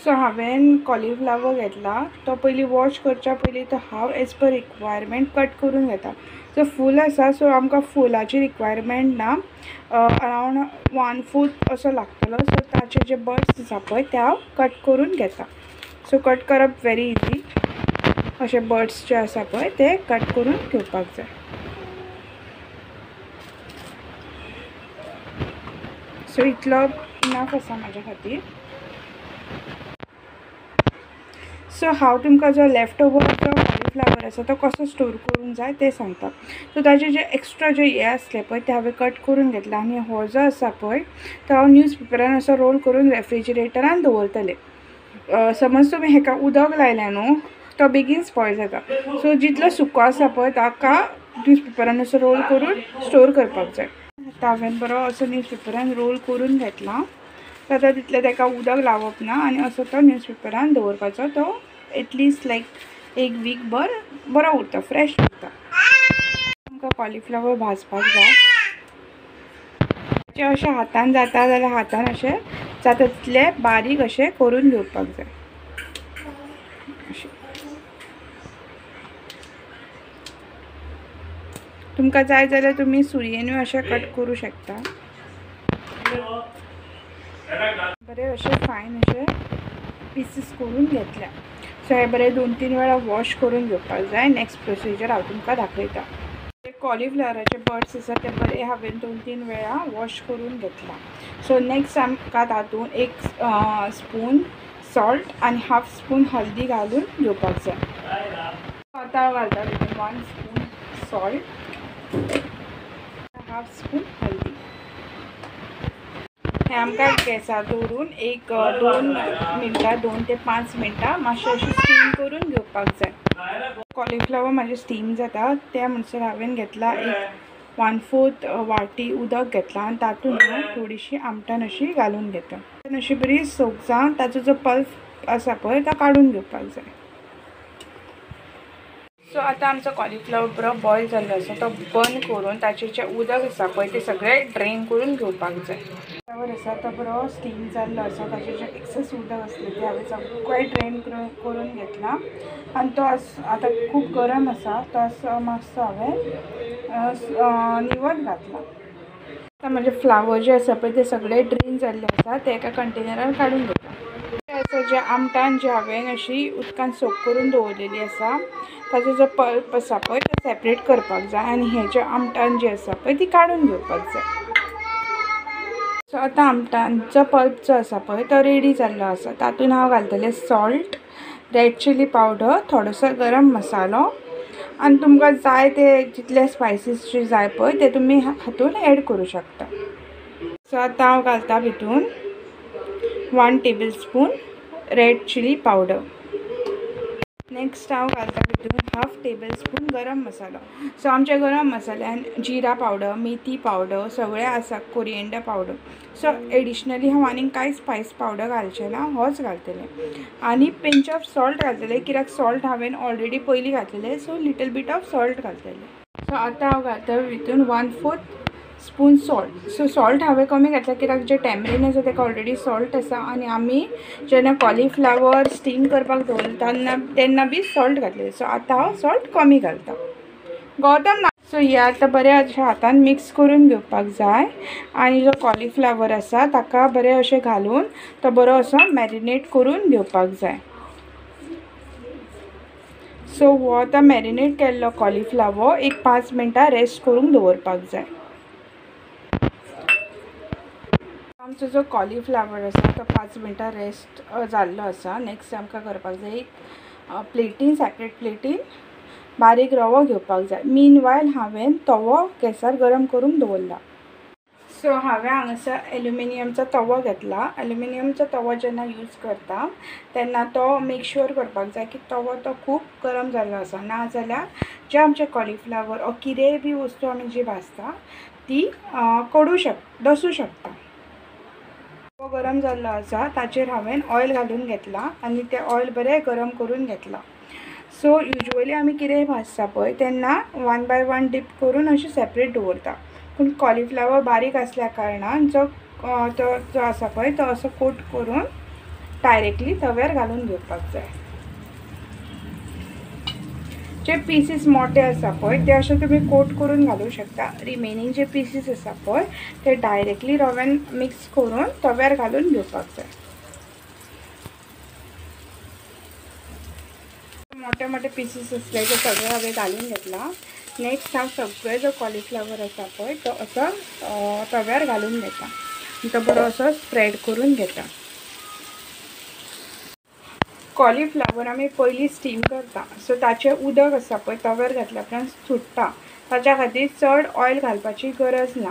So हांवें cauliflower घेतला तो पयलीं वॉश करच्या पयलीं तो हांव एज पर रिक्वायरमेंट कट करून घेता. सो फूल आसा, सो आमकां फुलाची रिक्वायरमेंट ना, अरावंड 1/4 असो लागतलो. सो ताचे जे बर्ड्स आसा पळय ते हांव कट करून घेता. सो कट करप वेरी इजी, अशे बर्ड्स जे आसा पळय ते कट करून घेवपाक जाय. सो इतलो इनफ आसा म्हाज्या खातीर. सो हांव तुमकां जो लेफ्ट ओवर जो कॉलीफ्लावर आसा तो कसो स्टोर करूंक जाय तें सांगता. सो ताजे जे एक्स्ट्रा जे हे आसले पळय ते हांवें कट करून घेतला आनी हो जो आसा पळय तो हांव न्यूज पेपरान असो रोल करून रेफ्रिजरेटरान दवरतलें. समज तुमी हेका उदक लायलें न्हू तो बेगीन स्पॉयल जाता. सो जितलो सुको आसा पळय ताका न्यूज पेपरान असो रोल करून स्टोर करपाक जाय. आतां हांवें बरो असो न्यूज पेपरान रोल करून घेतला. आतां तितलें ताका उदक लावप ना आनी असो तो न्यूज पेपरान दवरपाचो. तो एटलिस्ट लायक एक वीक भर बरो उरता, फ्रेश उरता. आमकां कॉलीफ्लावर भाजपाक जाय. अशें हातान जाता जाल्यार हातान अशें जाता तितले बारीक अशें करून घेवपाक जाय. अशें तुमकां जाय जाल्यार तुमी सुरयेनूय अशें कट करूं शकता. बरें अशें फायन अशें पिसीस करून घेतल्या. सो हे बरें 2-3 वेळा वॉश करून घेवपाक जाय. नेक्स्ट प्रोसिजर हांव तुमकां दाखयता. कॉलीफ्लावराचे बर्ड्स आसा ते बरे हांवें 2-3 वेळा वॉश करून घेतला. सो नेक्स्ट आमकां तातूंत 1 स्पून सॉल्ट आनी 1/2 स्पून हल्दी घालून घेवपाक जाय. आतां हांव घालता तितून 1 स्पून सॉल्ट, 1/2 स्पून हल्दी. हें आमकां गॅसार दवरून 1-2 मिनटां, 2 ते 5 मिनटां मातशें अशें स्टीम करून घेवपाक जाय. कॉलीफ्लावर मातशें स्टीम जाता त्या म्हणसर हांवें घेतला 1/4 वाटी उदक घेतला आनी तातूंत हांव थोडीशी आमटान अशी घालून घेता. अशी बरी सोक जावन ताचो जो पल्प आसा पळय तो काडून घेवपाक जाय. सो आतां आमचो कॉलीफ्लावर बरो बॉयल जाल्लो आसा तो बंद करून ताचें जें उदक आसा पळय तें सगळें ड्रेन करून घेवपाक जाय. फ्लावर आसा तो बरो स्टीम जाल्लो आसा, ताचें जें एक्सेस उदक आसलें तें हांवें सगळें ड्रेन करून घेतलां आनी तो आतां खूब गरम आसा तो असो मातसो हांवें निवत घातला. आतां म्हजें फ्लावर जे आसा पळय ते सगळे ड्रेन जाल्ले आसा ते एका कंटेनरान काडून घेता. जे आमटान जे हांवें अशी उदकान सोक करून दवरलेली आसा ताचो जो पल्प आसा पळय तो सेपरेट करपाक जाय आनी हे जे आमटान जी आसा पळय ती काडून घेवपाक जाय. सो आतां आमटानचो पल्प जो आसा पळय तो रेडी जाल्लो आसा. तातूंत हांव घालतलें सॉल्ट, रेड चिली पावडर, थोडोसो गरम मसालो आनी तुमकां जाय ते जितले स्पायसीस जे जाय पळय ते तुमी हातूंत एड करूं शकता. सो आतां हांव घालता भितून 1 tablespoon red chilli powder. Next हांव घालता भितून 1/2 टेबलस्पून गरम मसालो. सो आमच्या गरम मसाल्यान जिरा पावडर, मेथी पावडर सगळें आसा, कोरिएंडर पावडर. सो एडिशनली हांव आनीक कांय स्पायस पावडर घालचें ना, होच घालतलें. आनी पिंच ऑफ सॉल्ट घालतलें कित्याक सॉल्ट हांवें ऑलरेडी पयलीं घातलेलें. So little bit of salt घालतलें. सो आतां हांव घालता भितून 1/4 स्पून सॉल्ट. सो सॉल्ट हांवें कमी घातला कित्याक जे टॅमरीन आसा ताका ऑलरेडी सॉल्ट आसा आनी आमी जेन्ना कॉलीफ्लावर स्टीम करपाक दवरता तेन्ना बी सॉल्ट घातलें. सो आतां हांव सॉल्ट कमी घालता. गौतम ना. सो हे आतां बरें अशें हातान मिक्स करून घेवपाक जाय आनी जो कॉलीफ्लावर आसा ताका बरें अशें घालून तो बरो असो मॅरिनेट करून घेवपाक जाय. सो हो आतां मॅरिनेट केल्लो कॉलीफ्लावर एक 5 मिनटां रेस्ट करूंक दवरपाक जाय. आमचो जो कॉलीफ्लावर आसा तो 5 मिनटां रेस्ट जाल्लो आसा. नेक्स्ट आमकां करपाक जाय एक प्लेटीन, सेपरेट प्लेटीन बारीक रवो घेवपाक जाय. मीन वायल हांवें तवो गॅसार गरम करूंक दवरला. सो हांवें हांगासर एल्युमिनियमचो तवो घेतला. एल्युमिनियमचो तवो जेन्ना यूज करता तेन्ना तो मेक श्योर करपाक जाय की तवो तो खूब गरम जाल्लो आसा, ना जाल्यार जे आमचे कॉलीफ्लावर ओ कितेंय बी वस्तू आमी जी भाजता ती कडू दसूं शकता. तवो गरम जाल्लो आसा ताचेर हांवें ऑयल घालून घेतला आनी तें ऑयल बरें गरम करून घेतलां. सो युज्युअली आमी कितेंय भाजता पळय तेन्ना 1 बाय 1 डीप करून अशें सेपरेट दवरता, पूण कॉलीफ्लावर बारीक आसल्या कारणान जो तो जो आसा पळय तो असो कोट करून डायरेक्टली तव्यार घालून घेवपाक जाय। जे पीसीस मोठे आसा पळय ते अशें तुमी कोट करून घालूं शकता। रिमेनींग जे पीसीस आसा पळय ते डायरेक्टली रव्यान मिक्स करून तव्यार घालून घेवपाक जाय। मोठे मोठे पीसीस आसले ते सगळे हांवें घालून घेतला। नेक्स्ट हांव सगळे जो कॉलीफ्लावर आसा पळय तो असो तव्यार घालून घेता, तो बरो असो स्प्रेड करून घेता। कॉलीफ्लावर आमी पयलीं स्टीम करता, सो ताचें उदक आसा पळय तव्यार घातल्या उपरांत सुट्टा, ताच्या खातीर चड ऑयल घालपाची गरज ना।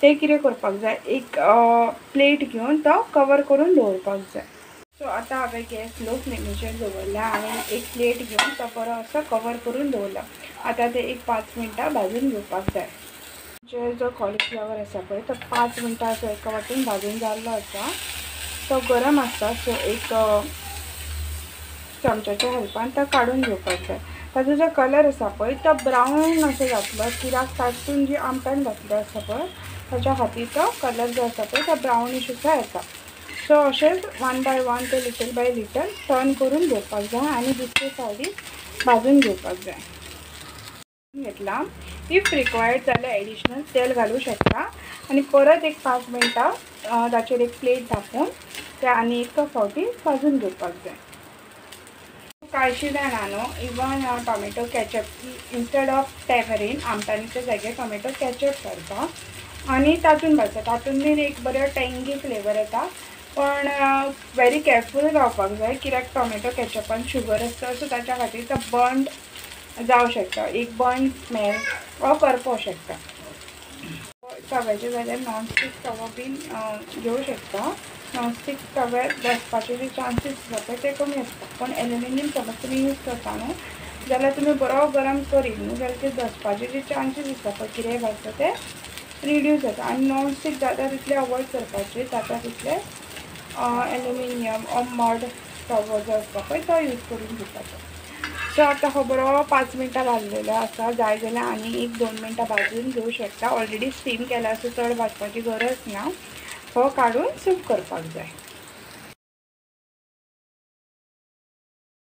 तें कितें करपाक जाय, एक प्लेट घेवन तो कवर करून दवरपाक जाय। सो आतां हांवें गॅस लो फ्लेमीचेर दवरला आनी एक प्लेट घेवन तो बरो असो कवर करून दवरला। आतां ते एक 5 मिनटां भाजून घेवपाक जाय। जे जो कॉलीफ्लावर आसा पळय तो 5 मिनटां असो एका वाटेन भाजून जाल्लो आसा, तो गरम आसता, सो एक चमच्याच्या हेल्पान तो काडून घेवपाक जाय। ताजो जो कलर आसा पळय तो ब्रावन असो जातलो, कित्याक तातूंत जी आमटान घातलें आसा पळय ताच्या खातीर तो कलर जो आसा पळय तो ब्रावनीश असो येता। सो अशेंच 1 बाय 1 ते लिटल बाय लिटल टर्न करून घेवपाक जाय आनी दुसरे सायडीन भाजून घेवपाक जाय। घेतला if required जाल्यार एडिशनल तेल घालूं शकता आनी परत एक 5 मिनटां ताचेर एक प्लेट धांपून ते आनी एक फावटी भाजून घेवपाक जाय। कांयशीं जाणां न्हू even tomato ketchup instead of tamarind आमटाणीच्या जाग्यार टोमॅटो कॅचप घालता आनी तातूंत घालता, तातूंत बीन एक बरो टेंगी फ्लेवर येता। पण वेरी केअरफूल रावपाक जाय कित्याक टोमॅटो कॅचपान शुगर आसता, सो ताच्या खातीर तो बर्न जावं शकता, एक बर्न स्मेल वा करपाक शकता। तव्याच्या जाग्यार नॉनस्टीक तवो बीन घेवं शकता। नॉनस्टीक तव्यार दसपाचे जे चान्सीस आसा पळय ते कमी आसता, पण एल्युमिनियम समज तुमी यूज करता न्हू जाल्यार तुमी बरो गरम करीत न्हू जाल्यार ते दसपाचे जे चान्सीस आसता पळय कितेंय भाजता ते रिड्यूस जाता। आनी नॉनस्टीक जाता तितले अवॉयड करपाचे, जाता तितले एल्युमिनियम ऑर मड तवो जो आसता पळय तो यूज करून घेवपाचो। सो आतां हो बरो 5 मिनटां भाजलेलो आसा, जाय जाल्यार आनी एक 2 मिनटां भाजून घेवं शकता। ऑलरेडी स्टीम केला, सो चड भाजपाची गरज ना। हो काडून सूप करपाक जाय।